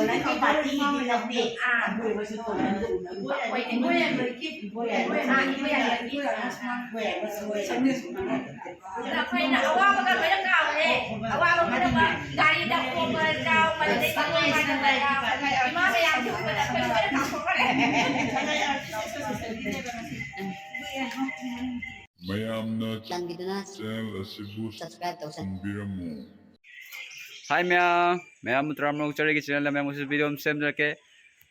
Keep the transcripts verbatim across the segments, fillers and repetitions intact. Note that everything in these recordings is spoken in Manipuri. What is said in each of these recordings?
ꯅꯪꯒꯤ ꯄꯥꯔꯇꯤꯒꯤꯗꯤ ꯂꯧꯗꯦ꯫ ꯑꯥ꯫ ꯑꯕꯣꯏ ꯑꯃꯁꯨ ꯇꯧꯅꯤꯡꯗꯦ꯫ ꯑꯕꯣꯏ ꯑꯕꯣꯏ ꯑꯕꯣꯏ ꯑꯕꯣꯏ ꯑꯥ, ꯏꯕꯣꯏ ꯑꯕꯣꯏ꯫ ꯑꯗꯨꯅ ꯑꯩꯈꯣꯏꯅ ꯑꯋꯥꯕꯒ ꯂꯣꯏꯅ ꯀꯥꯎꯔꯦ꯫ ꯑꯋꯥꯕ ꯄꯨꯝꯅꯃꯛ ꯒꯥꯔꯤꯗ ꯈꯣꯡꯕ ꯌꯥꯎꯕ, ꯑꯗꯩ ꯏꯃꯥ ꯃꯌꯥꯝꯁꯨ ꯎꯕꯗ ꯑꯩꯈꯣꯏ ꯂꯣꯏꯅ ꯀꯥꯎꯊꯣꯛꯈ꯭ꯔꯦ꯫ ꯃꯌꯥꯝꯅ ꯆꯥꯟꯕꯤꯗꯨꯅ ꯆꯦꯅꯦꯜ ꯑꯁꯤꯕꯨ subscribe ꯇꯧꯁꯟ- ꯁꯟꯕꯤꯔꯝꯃꯨ꯫ ꯍꯥꯏ ꯃꯌꯥꯝ, ꯃꯌꯥꯝꯕꯨ ꯇꯔꯥꯃꯔꯨ ꯆꯔꯩꯒꯤ ꯆꯦꯅꯦꯜꯗ ꯃꯌꯥꯝ ꯉꯁꯤ ꯚꯤꯗꯤꯑꯣ ꯑꯃ ꯁꯦꯝꯖꯔꯛꯀꯦ꯫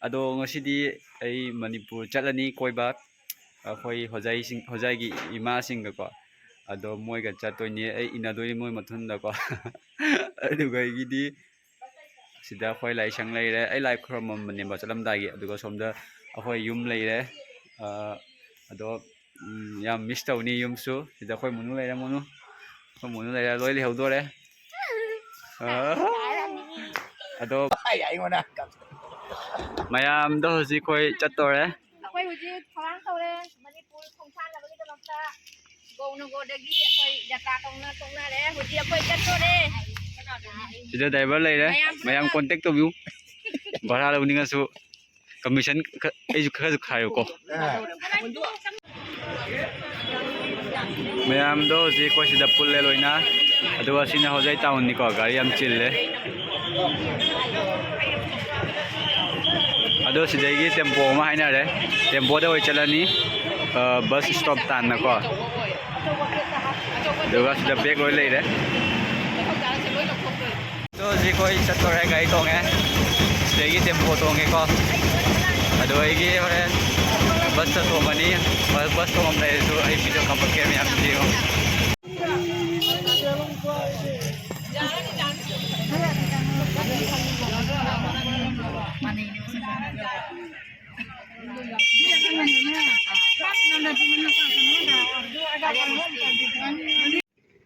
ꯑꯗꯣ ꯉꯁꯤꯗꯤ ꯑꯩ ꯃꯅꯤꯄꯨꯔ ꯆꯠꯂꯅꯤ ꯀꯣꯏꯕ, ꯑꯩꯈꯣꯏ ꯍꯣꯖꯥꯏꯁꯤꯡ, ꯍꯣꯖꯥꯏꯒꯤ ꯏꯃꯥꯁꯤꯡꯒꯀꯣ꯫ ꯑꯗꯣ ꯃꯣꯏꯒ ꯆꯠꯇꯣꯏꯅꯦ, ꯑꯩ ꯏꯟꯅꯗꯣꯏꯅꯤ ꯃꯣꯏ ꯃꯊꯨꯟꯗꯀꯣ꯫ ꯑꯗꯨꯒ ꯑꯩꯒꯤꯗꯤ ꯁꯤꯗ ꯑꯩꯈꯣꯏ ꯂꯥꯏꯁꯪ ꯂꯩꯔꯦ, ꯑꯩ ꯂꯥꯏ ꯈꯨꯔꯨꯝꯃꯝꯕꯅꯦꯕ ꯆꯠꯂꯝꯗꯥꯏꯒꯤ꯫ ꯑꯗꯨꯒ ꯁꯣꯝꯗ ꯑꯩꯈꯣꯏ ꯌꯨꯝ ꯂꯩꯔꯦ꯫ ꯑ, ꯑꯗꯣ, ꯎꯝ, ꯌꯥꯝ ꯃꯤꯁ ꯇꯧꯅꯤ ꯌꯨꯝꯁꯨ꯫ ꯁꯤꯗ ꯑꯩꯈꯣꯏ ꯃꯨꯅꯨ ꯂꯩꯔꯦ, ꯃꯨꯅꯨ꯫ ꯑꯩꯈꯣꯏ ꯃꯨꯅꯨ ꯂꯩꯔꯦ, ꯂꯣꯏ ꯂꯩꯍꯧꯗꯣꯔꯦ꯫ ꯑ, ꯑꯗꯣ ꯑꯩꯉꯣꯟꯗ ꯃꯌꯥꯝꯗꯣ ꯍꯧꯖꯤꯛ ꯑꯩꯈꯣꯏ ꯆꯠꯇꯣꯔꯦ꯫ ꯑꯩꯈꯣꯏ ꯍꯧꯖꯤꯛ ꯊꯧꯔꯥꯡ ꯇꯧꯔꯦ ꯃꯅꯤꯄꯨꯔ ꯈꯣꯡꯁꯥꯟꯅꯕꯒꯤꯗꯃꯛꯇ꯫ ꯒꯧꯅꯒꯣꯗꯒꯤ ꯑꯩꯈꯣꯏ ꯖꯇ꯭ꯔꯥ ꯇꯧꯅ ꯇꯣꯛꯅꯔꯦ꯫ ꯍꯧꯖꯤꯛ ꯑꯩꯈꯣꯏ ꯆꯠꯇꯣꯔꯦ꯫ ꯁꯤꯗ ꯗ꯭ꯔꯥꯏꯚꯔ ꯂꯩꯔꯦ, ꯃꯌꯥꯝ ꯃꯌꯥꯝ ꯄꯨꯝꯅꯃꯛ ꯀꯣꯟꯇꯦꯛ ꯇꯧꯕꯤꯌꯨ꯫ ꯚꯔꯥ ꯂꯧꯅꯤꯡꯉꯁꯨ ꯀꯃꯤꯁꯟ ꯈ-, ꯑꯩꯁꯨ ꯈꯔꯁꯨ ꯈꯥꯏꯌꯨꯀꯣ꯫ ꯃꯌꯥꯝꯗꯣ ꯍꯧꯖꯤꯛ ꯑꯩꯈꯣꯏ ꯁꯤꯗ ꯄꯨꯜꯂꯦ ꯂꯣꯏꯅ꯫ ꯑꯗꯨꯒ ꯁꯤꯅ ꯍꯣꯖꯥꯏ ꯇꯥꯎꯟꯅꯤꯀꯣ, ꯒꯥꯔꯤ ꯌꯥꯝ ꯆꯤꯜꯂꯦ꯫ ꯑꯗꯣ ꯁꯤꯗꯒꯤ ꯇꯦꯝꯄꯣ ꯑꯃ ꯍꯥꯏꯅꯔꯦ, ꯇꯦꯝꯄꯣꯗ ꯑꯣꯏ ꯆꯠꯂꯅꯤ꯫ ꯑ, ꯕꯁ ꯁ꯭ꯇꯣꯞ ꯇꯥꯟꯅꯀꯣ꯫ ꯑꯗꯨꯒ ꯁꯤꯗ ꯕꯦꯒ ꯂꯣꯏ ꯂꯩꯔꯦ꯫ ꯑꯗꯣ ꯍꯧꯖꯤꯛ ꯑꯩꯈꯣꯏ ꯆꯠꯇꯣꯔꯦ, ꯒꯥꯔꯤ ꯇꯣꯡꯉꯦ꯫ ꯁꯤꯗꯒꯤ ꯇꯦꯝꯄꯣ ꯇꯣꯡꯉꯦꯀꯣ꯫ ꯑꯗꯣ ꯑꯩꯒꯤ ꯍꯣꯔꯦꯟ ꯕꯁꯇ ꯇꯣꯡꯉꯅꯤ꯫ ꯕ-, ꯕꯁ ꯇꯣꯡꯉꯝꯗꯥꯏꯗꯁꯨ ꯑꯩ ꯚꯤꯗꯤꯑꯣ ꯀꯥꯞꯄꯛꯀꯦ, ꯃꯌꯥꯝ ꯌꯦꯡꯉꯣ꯫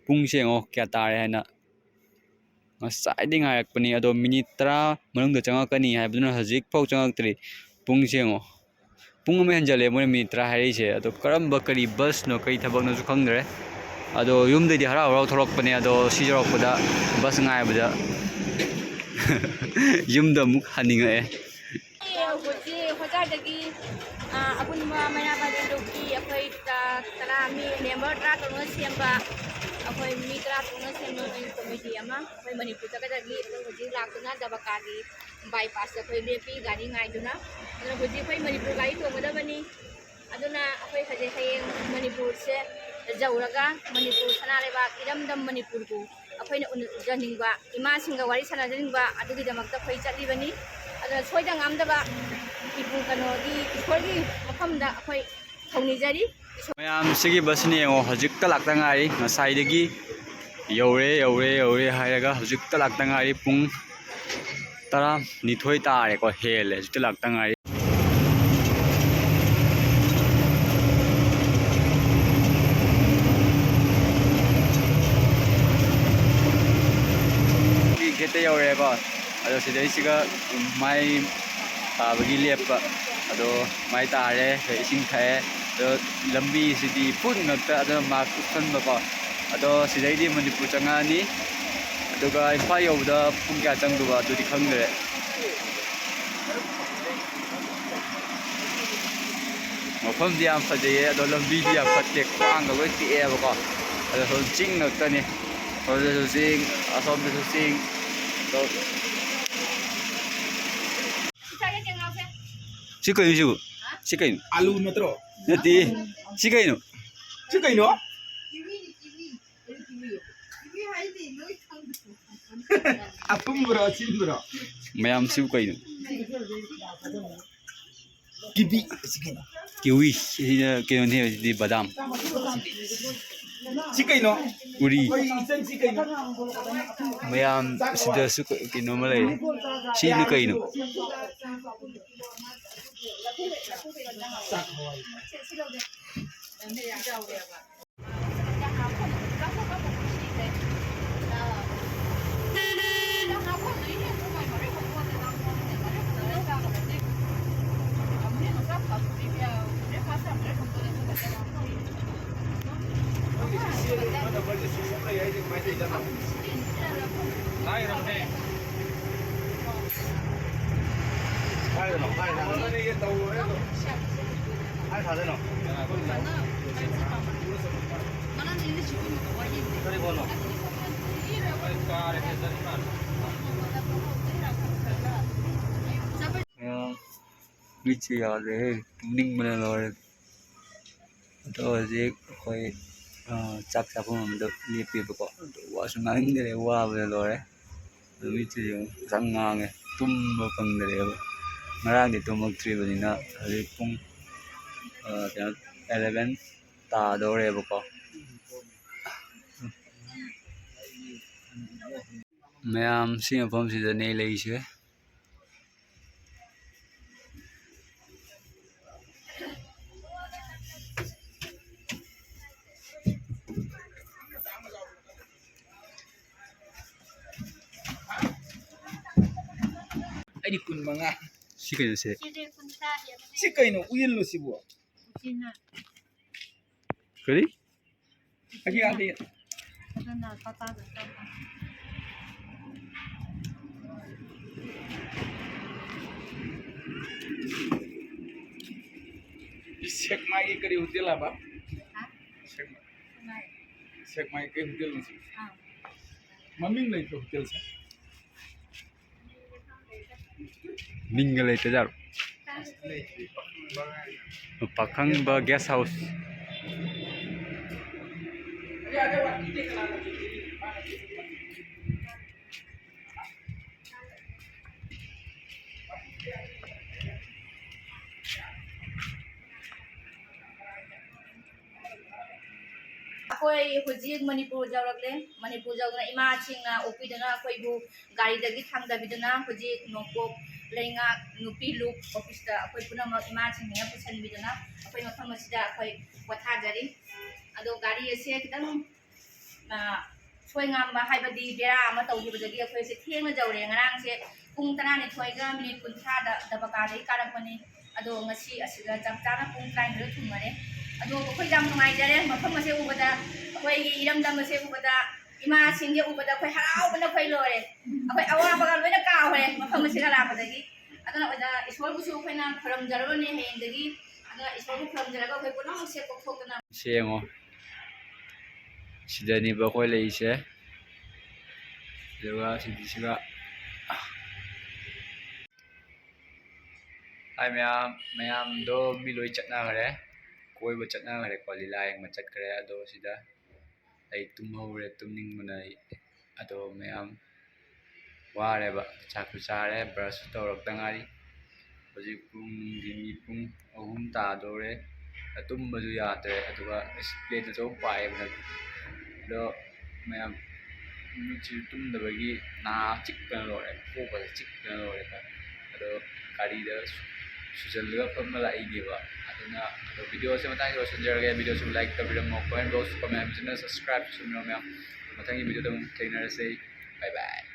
ꯄꯨꯡꯁꯦ ꯌꯦꯡꯉꯣ ꯀꯌꯥ ꯇꯥꯔꯦ ꯍꯥꯏꯅ꯫ ꯉꯁꯥꯏꯗꯩ ꯉꯥꯏꯔꯛꯄꯅꯤ, ꯑꯗꯣ ꯃꯤꯅꯤꯠ ꯇꯔꯥ ꯃꯅꯨꯡꯗ ꯆꯪꯉꯛꯀꯅꯤ ꯍꯥꯏꯕꯗꯨꯅ ꯍꯧꯖꯤꯛꯐꯥꯎ ꯆꯪꯉꯛꯇ꯭ꯔꯤ꯫ ꯄꯨꯡꯁꯦ ꯌꯦꯡꯉꯣ, ꯄꯨꯡ ꯑꯃ ꯍꯦꯟꯖꯜꯂꯦ ꯃꯣꯏꯅ ꯃꯤꯅꯤꯠ ꯇꯔꯥ ꯍꯥꯏꯔꯛꯏꯁꯦ꯫ ꯑꯗꯣ ꯀꯔꯝꯕ ꯀꯔꯤ ꯕꯁꯅꯣ ꯀꯔꯤ ꯊꯕꯛꯅꯣꯁꯨ ꯈꯪꯗ꯭ꯔꯦ꯫ ꯑꯗꯣ ꯌꯨꯝꯗꯩꯗꯤ ꯍꯔꯥꯎ ꯍꯔꯥꯎ ꯊꯣꯛꯂꯛꯄꯅꯦ, ꯑꯗꯣ ꯁꯤ ꯌꯧꯔꯛꯄꯗ ꯕꯁ ꯉꯥꯏꯕꯗ ꯌꯨꯝꯗ ꯑꯃꯨꯛ ꯍꯟꯅꯤꯡꯉꯛꯑꯦ꯫ ꯍꯧꯖꯤꯛ ꯍꯣꯖꯥꯏꯗꯒꯤ, ꯑ, ꯑꯄꯨꯟꯕ ꯃꯩꯔꯥ ꯄꯥꯏꯕꯤ ꯂꯨꯞꯀꯤ ꯑꯩꯈꯣꯏ ꯇ-, ꯇꯔꯥ ꯃꯤ member ꯇꯔꯥ ꯇꯔꯨꯛꯅ ꯁꯦꯝꯕ, ꯑꯩꯈꯣꯏ ꯃꯤ ꯇꯔꯥ ꯇꯔꯨꯛꯅ ꯁꯦꯝꯕ ꯑꯩꯈꯣꯏ committee ꯑꯃ ꯑꯩꯈꯣꯏ ꯃꯅꯤꯄꯨꯔ ꯆꯠꯀꯗꯕꯒꯤ ꯑꯩꯈꯣꯏ ꯍꯧꯖꯤꯛ ꯂꯥꯛꯇꯨꯅ ꯗꯕꯀꯥꯒꯤ bypassꯇ ꯑꯩꯈꯣꯏ ꯂꯦꯞꯄꯤ ꯒꯥꯔꯤ ꯉꯥꯏꯗꯨꯅ꯫ ꯑꯗꯨꯅ ꯍꯧꯖꯤꯛ ꯑꯩꯈꯣꯏ ꯃꯅꯤꯄꯨꯔ ꯒꯥꯔꯤ ꯇꯣꯡꯒꯗꯕꯅꯤ꯫ ꯑꯗꯨꯅ ꯑꯩꯈꯣꯏ ꯍꯧꯖꯤꯛ ꯍꯌꯦꯡ ꯃꯅꯤꯄꯨꯔꯁꯦ ꯌꯧꯔꯒ ꯃꯅꯤꯄꯨꯔ ꯁꯅꯥ ꯂꯩꯕꯥꯛ ꯏꯔꯝꯗꯝ ꯃꯅꯤꯄꯨꯔꯕꯨ ꯑꯩꯈꯣꯏꯅ ꯎꯅꯖꯅꯤꯡꯕ, ꯏꯃꯥꯁꯤꯡꯒ ꯋꯥꯔꯤ ꯁꯥꯟꯅꯖꯅꯤꯡꯕ ꯑꯗꯨꯒꯤꯗꯃꯛꯇ ꯑꯩꯈꯣꯏ ꯆꯠꯂꯤꯕꯅꯤ꯫ ꯑꯗꯨꯅ ꯁꯣꯏꯗ ꯉꯥꯝꯗꯕ ꯏꯕꯨꯡ ꯀꯩꯅꯣꯒꯤ ꯏꯁꯣꯔꯒꯤ ꯃꯐꯝꯗ ꯑꯩꯈꯣꯏ ꯊꯧꯅꯤꯖꯔꯤ꯫ ꯃꯌꯥꯝ ꯁꯤꯒꯤ ꯕꯁꯁꯤꯅ ꯌꯦꯡꯉꯣ, ꯍꯧꯖꯤꯛꯇ ꯂꯥꯛꯇ ꯉꯥꯏꯔꯤ꯫ ꯉꯁꯥꯏꯗꯒꯤ "ꯌꯧꯔꯦ, ꯌꯧꯔꯦ, ꯌꯧꯔꯦ" ꯍꯥꯏꯔꯒ ꯍꯧꯖꯤꯛꯇ ꯂꯥꯛꯇ ꯉꯥꯏꯔꯤ꯫ ꯄꯨꯡ ꯇꯔꯥꯅꯤꯊꯣꯏ ꯇꯥꯔꯦꯀꯣ, ꯍꯦꯜꯂꯦ, ꯍꯧꯖꯤꯛꯇ ꯂꯥꯛꯇ ꯉꯥꯏꯔꯤ꯫ ꯒꯦꯠꯇ ꯌꯧꯔꯦꯀꯣ꯫ ꯑꯗꯣ ꯁꯤꯗꯩꯁꯤꯒ ꯃꯥꯏ ꯇꯥꯕꯒꯤ ꯂꯦꯞꯄ꯫ ꯑꯗꯣ ꯃꯥꯏ ꯇꯥꯔꯦ, ꯏꯁꯤꯡ ꯊꯛꯑꯦ꯫ ꯑꯗꯣ ꯂꯝꯕꯤꯁꯤꯗꯤ ꯐꯨꯠ ꯉꯛꯇ, ꯑꯗꯨꯅ mask ꯎꯞꯁꯟꯕꯀꯣ꯫ ꯑꯗꯣ ꯁꯤꯗꯩꯗꯤ ꯃꯅꯤꯄꯨꯔ ꯆꯪꯉꯛꯑꯅꯤ꯫ ꯑꯗꯨꯒ ꯏꯝꯐꯥꯜ ꯌꯧꯕꯗ ꯄꯨꯡ ꯀꯌꯥ ꯆꯪꯗꯣꯏꯕ ꯑꯗꯨꯗꯤ ꯈꯪꯗ꯭ꯔꯦ꯫ ꯃꯐꯝꯗꯤ ꯌꯥꯝ ꯐꯖꯩꯌꯦ, ꯑꯗꯣ ꯂꯝꯕꯤꯗꯤ ꯌꯥꯝ ꯐꯠꯇꯦ, ꯈ꯭ꯋꯥꯡꯒ ꯂꯣꯏ ꯇꯦꯛꯑꯦꯕꯀꯣ꯫ ꯑꯗꯣ ꯁꯣꯝ ꯆꯤꯡ ꯉꯥꯛꯇꯅꯤ, ꯁꯣꯝꯗꯁꯨ ꯆꯤꯡ, ꯑꯁꯣꯝꯗꯁꯨ ꯆꯤꯡ꯫ ꯑꯗꯣ ꯁꯤ ꯀꯩꯅꯣ ꯁꯤꯕꯨ? ꯁꯤ ꯀꯩꯅꯣ? ꯑꯥꯂꯨ ꯅꯠꯇ꯭ꯔꯣ? ꯅꯠꯇꯦ꯫ ꯁꯤ ꯀꯩꯅꯣ? ꯁꯤ ꯀꯩꯅꯣ? ꯑꯊꯨꯝꯕꯔꯣ, ꯑꯁꯤꯟꯕꯔꯣ? ꯃꯌꯥꯝꯁꯤꯕꯨ ꯀꯩꯅꯣ? ꯀꯤꯕꯤ꯫ ꯁꯤ ꯀꯩꯅꯣ? ꯀꯤꯋꯤ꯫ ꯁꯤꯅ ꯀꯩꯅꯣꯅꯦ, ꯁꯤꯗꯤ ꯕꯗꯥꯝ꯫ ꯁꯤ ꯀꯩꯅꯣ? ꯎꯔꯤ꯫ ꯑꯩꯈꯣꯏ ꯏꯆꯟ ꯁꯤ ꯀꯩꯅꯣ? ꯃꯌꯥꯝ ꯁꯤꯗꯁꯨ ꯀ-, ꯀꯩꯅꯣꯝꯃ ꯂꯩꯔꯦ꯫ ꯁꯤꯅ ꯀꯩꯅꯣ? ꯃꯤꯠꯁꯦ ꯌꯥꯗ꯭ꯔꯦꯍꯦ, ꯇꯨꯝꯅꯤꯡꯕꯅ ꯂꯣꯏꯔꯦ꯫ ꯑꯗꯣ ꯍꯧꯖꯤꯛ ꯑꯩꯈꯣꯏ, ꯑ, ꯆꯥꯛ ꯆꯥꯐꯝ ꯑꯃꯗ ꯂꯦꯞꯄꯦꯕꯀꯣ꯫ ꯑꯗꯣ ꯋꯥꯁꯨ ꯉꯥꯡꯅꯤꯡꯗꯔꯦ, ꯋꯥꯕꯅ ꯂꯣꯏꯔꯦ꯫ ꯑꯗꯣ ꯃꯤꯠꯁꯦ ꯌꯦꯡꯉꯨ, ꯉꯁꯥꯏ ꯉꯥꯡꯉꯦ, ꯇꯨꯝꯕ ꯐꯪꯗꯔꯦꯕ꯫ ꯉꯔꯥꯡꯗꯤ ꯇꯨꯝꯃꯛꯇ꯭ꯔꯤꯕꯅꯤꯅ ꯍꯧꯖꯤꯛ ꯄꯨꯡ, ꯑ, ꯀꯩꯅꯣ, ꯑꯦꯂꯦꯚꯦꯟ ꯇꯥꯗꯧꯔꯦꯕꯀꯣ꯫ ꯃꯌꯥꯝ ꯁꯤ ꯃꯐꯝꯁꯤꯗꯅꯦ ꯂꯩꯔꯤꯁꯦ꯫ ꯑꯩꯗꯤ ꯀꯨꯟ ꯃꯉꯥ꯫ ꯁꯤ ꯀꯩꯅꯣꯁꯦ? ꯁꯤꯗꯤ ꯀꯨꯟꯊ꯭ꯔꯥ ꯍꯦꯜꯂꯦ꯫ ꯁꯤ ꯀꯩꯅꯣ ꯎꯏꯜꯂꯣ ꯁꯤꯕꯨ? ꯎꯆꯤꯅ꯫ ꯀꯔꯤ? ꯑꯁꯤ ꯌꯥꯗꯦ꯫ ꯑꯗꯨꯅ ꯄꯥꯄꯥꯒ ꯆꯞ ꯃꯥꯟꯅꯩ꯫ ꯁꯦꯛꯃꯥꯏꯒꯤ ꯀꯔꯤ ꯍꯣꯇꯦꯜ ꯍꯥꯏꯕ? ꯍꯥ? ꯁꯦꯛꯃꯥꯏ꯫ ꯁꯦꯛꯃꯥꯏ꯫ ꯁꯦꯛꯃꯥꯏ ꯀꯩ ꯍꯣꯇꯦꯜꯅꯣ ꯁꯤ? ꯑꯥ꯫ ꯃꯃꯤꯡ ꯂꯩꯇ꯭ꯔꯣ ꯍꯣꯇꯦꯜꯁꯦ? ꯃꯤꯡꯒ ꯂꯩꯇꯖꯥꯠꯂꯣ? ꯄꯥꯈꯪꯕ ꯒꯦꯁ ꯍꯥꯎꯁ꯫ ꯑꯩꯈꯣꯏ ꯍꯧꯖꯤꯛ ꯃꯅꯤꯄꯨꯔ ꯌꯧꯔꯛꯂꯦ꯫ ꯃꯅꯤꯄꯨꯔ ꯌꯧꯗꯨꯅ ꯏꯃꯥꯁꯤꯡꯅ ꯑꯣꯛꯄꯤꯗꯨꯅ ꯑꯩꯈꯣꯏꯕꯨ ꯒꯥꯔꯤꯗꯒꯤ ꯊꯥꯡꯗꯕꯤꯗꯨꯅ ꯍꯧꯖꯤꯛ ꯅꯣꯡꯄꯣꯛ ꯂꯩꯉꯥꯛ ꯅꯨꯄꯤ ꯂꯨꯞ ꯑꯣꯐꯤꯁꯇ ꯑꯩꯈꯣꯏ ꯄꯨꯝꯅꯃꯛ ꯏꯃꯥꯁꯤꯡꯁꯤꯅ ꯄꯨꯁꯤꯟꯕꯤꯗꯨꯅ ꯑꯩꯈꯣꯏ ꯃꯐꯝ ꯑꯁꯤꯗ ꯑꯩꯈꯣꯏ ꯄꯣꯊꯥꯖꯔꯤ꯫ ꯑꯗꯣ ꯒꯥꯔꯤ ꯑꯁꯦ ꯈꯤꯇꯪ, ꯑ, ꯁꯣꯏ ꯉꯥꯝꯕ ꯍꯥꯏꯕꯗꯤ ꯕꯦꯔꯥ ꯑꯃ ꯇꯧꯈꯤꯕꯗꯒꯤ ꯑꯩꯈꯣꯏꯁꯦ ꯊꯦꯡꯅ ꯌꯧꯔꯦ꯫ ꯉꯔꯥꯡꯁꯦ ꯄꯨꯡ ꯇꯔꯥꯅꯤꯊꯣꯏꯒ ꯃꯤꯅꯤꯠ ꯀꯨꯟꯊ꯭ꯔꯥꯗ ꯗꯕꯀꯥꯗꯒꯤ ꯀꯥꯔꯛꯄꯅꯤ꯫ ꯑꯗꯣ ꯉꯁꯤ ꯑꯁꯤꯗ ꯆꯞ ꯆꯥꯅ ꯄꯨꯡ ꯇꯔꯥꯅꯤꯊꯣꯏꯗ ꯊꯨꯡꯉꯔꯦ꯫ ꯑꯗꯣ ꯑꯩꯈꯣꯏ ꯌꯥꯝ ꯅꯨꯡꯉꯥꯏꯖꯔꯦ ꯃꯐꯝ ꯑꯁꯦ ꯎꯕꯗ, ꯑꯩꯈꯣꯏꯒꯤ ꯏꯔꯝꯗꯝ ꯑꯁꯦ ꯎꯕꯗ, ꯏꯃꯥꯁꯤꯡꯁꯦ ꯎꯕꯗ ꯑꯩꯈꯣꯏ ꯍꯔꯥꯎꯕꯅ ꯑꯩꯈꯣꯏ ꯂꯣꯏꯔꯦ꯫ ꯑꯩꯈꯣꯏ ꯑꯋꯥꯕꯒ ꯂꯣꯏꯅ ꯀꯥꯎꯈ꯭ꯔꯦ ꯃꯐꯝ ꯑꯁꯤꯗ ꯂꯥꯛꯄꯗꯒꯤ꯫ ꯑꯗꯨꯅ ꯑꯣꯖꯥ, ꯏꯁꯣꯔꯕꯨꯁꯨ ꯑꯩꯈꯣꯏꯅ ꯈꯨꯔꯨꯝꯖꯔꯨꯔꯅꯤ ꯍꯌꯦꯡꯗꯒꯤ꯫ ꯑꯗꯨꯅ ꯏꯁꯣꯔꯕꯨ ꯈꯨꯔꯨꯝꯖꯔꯒ ꯑꯩꯈꯣꯏ ꯄꯨꯝꯅꯃꯛꯁꯦ ꯀꯣꯛꯊꯣꯛꯇꯅ ꯁꯤ ꯌꯦꯡꯉꯣ, ꯁꯤꯗꯅꯤꯕ ꯑꯩꯈꯣꯏ ꯂꯩꯔꯤꯁꯦ꯫ ꯑꯗꯨꯒ ꯁꯤꯗꯤ ꯁꯤꯒ, ꯍꯥꯏ ꯃꯌꯥꯝ, ꯃꯌꯥꯝꯗꯣ ꯃꯤ ꯂꯣꯏ ꯆꯠꯅꯈ꯭ꯔꯦ, ꯀꯣꯏꯕ ꯆꯠꯅꯈ꯭ꯔꯦꯀꯣ, ꯂꯤꯂꯥ ꯌꯦꯡꯕ ꯆꯠꯈ꯭ꯔꯦ꯫ ꯑꯗꯣ ꯁꯤꯗ ꯑꯩ ꯇꯨꯝꯍꯧꯔꯦ, ꯇꯨꯝꯅꯤꯡꯕꯅ ꯑꯩ꯫ ꯑꯗꯣ ꯃꯌꯥꯝ ꯋꯥꯔꯦꯕ, ꯆꯥꯛꯁꯨ ꯆꯥꯔꯦ, ꯕ꯭ꯔꯁꯁꯨ ꯇꯧꯔꯛꯇ ꯉꯥꯏꯔꯤ꯫ ꯍꯧꯖꯤꯛ ꯄꯨꯡ, ꯅꯨꯡꯊꯤꯟꯒꯤ ꯄꯨꯡ ꯑꯍꯨꯝ ꯇꯥꯗꯧꯔꯦ꯫ ꯇꯨꯝꯕꯁꯨ ꯌꯥꯗ꯭ꯔꯦ, ꯑꯗꯨꯒ ꯑꯁ ꯄ꯭ꯂꯦꯟꯗꯁꯨ ꯑꯃꯨꯛ ꯄꯥꯏꯌꯦꯕ ꯍꯟꯗꯛꯇꯤ꯫ ꯑꯗꯣ ꯃꯌꯥꯝ, ꯃꯤꯠꯁꯤ ꯇꯨꯝꯗꯕꯒꯤ ꯅꯥ ꯆꯤꯛꯄꯅ ꯂꯣꯏꯔꯦ, ꯀꯣꯛꯀꯁꯦ ꯆꯤꯛꯄꯅ ꯂꯣꯏꯔꯦ꯫ ꯑꯗꯣ ꯒꯥꯔꯤꯗ ꯁꯨ-, ꯁꯨꯖꯜꯂꯒ ꯐꯝꯃ ꯂꯥꯛꯏꯅꯦꯕ꯫ ꯑꯗꯨꯅ ꯑꯗꯣ ꯚꯤꯗꯤꯑꯣꯁꯦ ꯃꯇꯥꯡꯁꯤꯗ ꯂꯣꯏꯁꯤꯟꯖꯔꯒꯦ꯫ ꯚꯤꯗꯤꯑꯣꯁꯤꯕꯨ like ꯇꯧꯕꯤꯔꯝꯃꯣ, comment, blogs, comment, channel subscribe ꯇꯧꯁꯤꯟꯕꯤꯔꯝꯃꯣ ꯃꯌꯥꯝ꯫ ꯃꯊꯪꯒꯤ ꯚꯤꯗꯤꯑꯣꯗ ꯑꯃꯨꯛ ꯊꯦꯡꯅꯔꯁꯦ꯫ Bye bye꯫